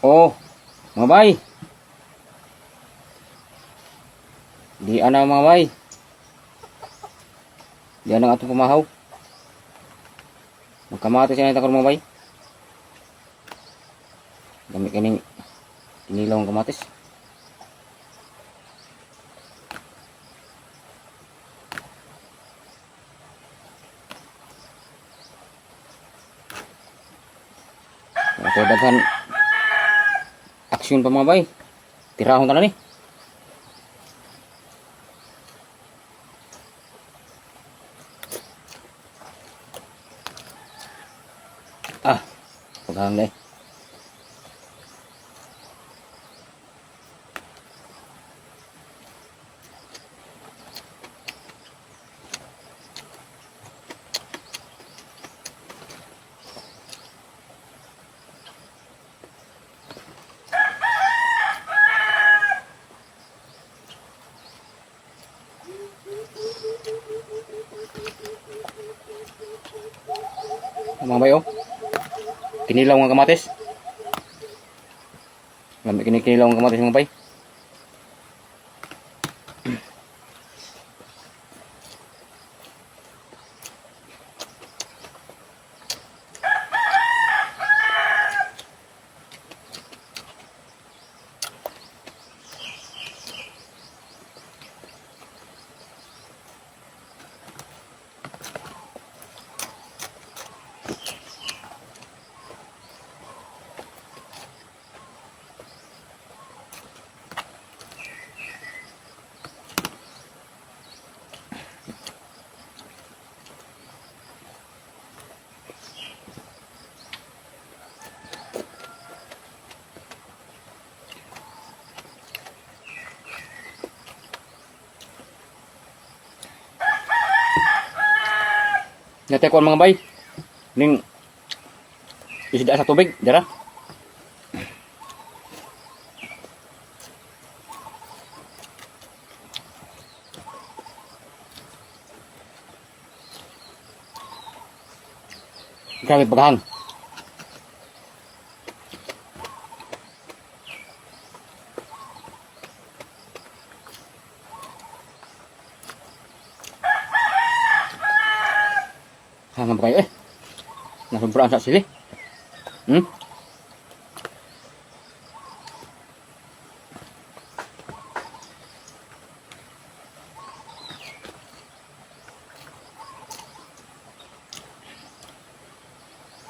Oh, mga bay. Di ana, mga bay. Di ana ang atong pamahaw. Magkamatis na ito, mga bay. Dami kaning kinilaw ang kamatis. Ito daghan aksyon pa, mga bay. Tirahon ta na ni. Ah, paghang na eh. Mga bay oh. Kinilaw nga kamatis. Lami kini kinilaw nga kamatis, mga bay. Natay ko, mga bay. Ning isda sa tubig, dara. Grabe paghang. Hangan pa kayo eh. Nasubraan sa sili.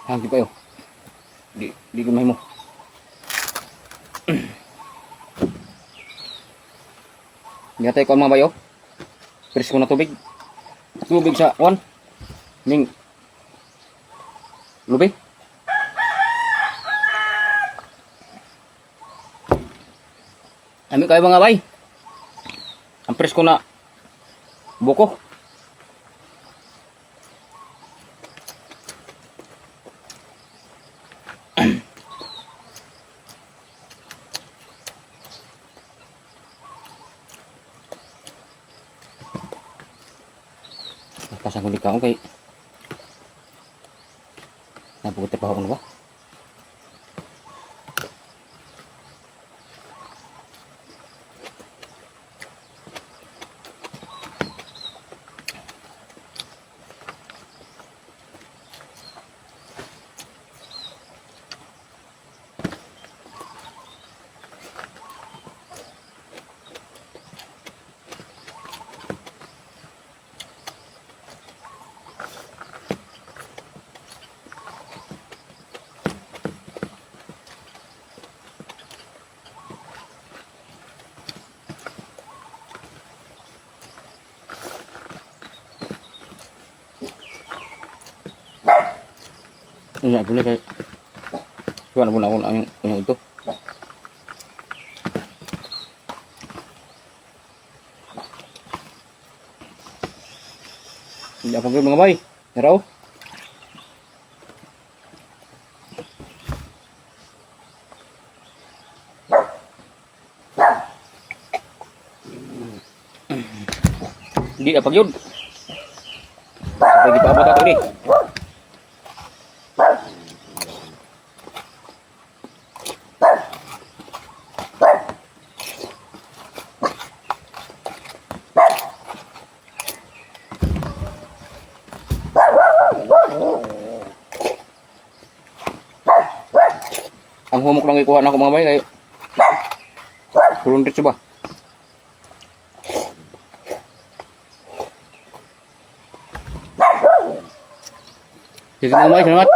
Hangin kayo. Di ko mahimo. Gatay ko, mga bayo. Presko na tubig. Tubig sa kwan. Ning lubi. Ami kayo, mga bay. Ang presko na buko. Pasang ko di ka okay. Nabuti pa ako ba? Iya, boleh kay. Kuha na muna ako ang yung ito. Hindi ako, mga bay. Naraw. Hindi na pag yun. Pwede pa abot ako ni. Ang humok lang ikuha nako, mga bay, kay kulong ba? Sige, mga bay, salamat.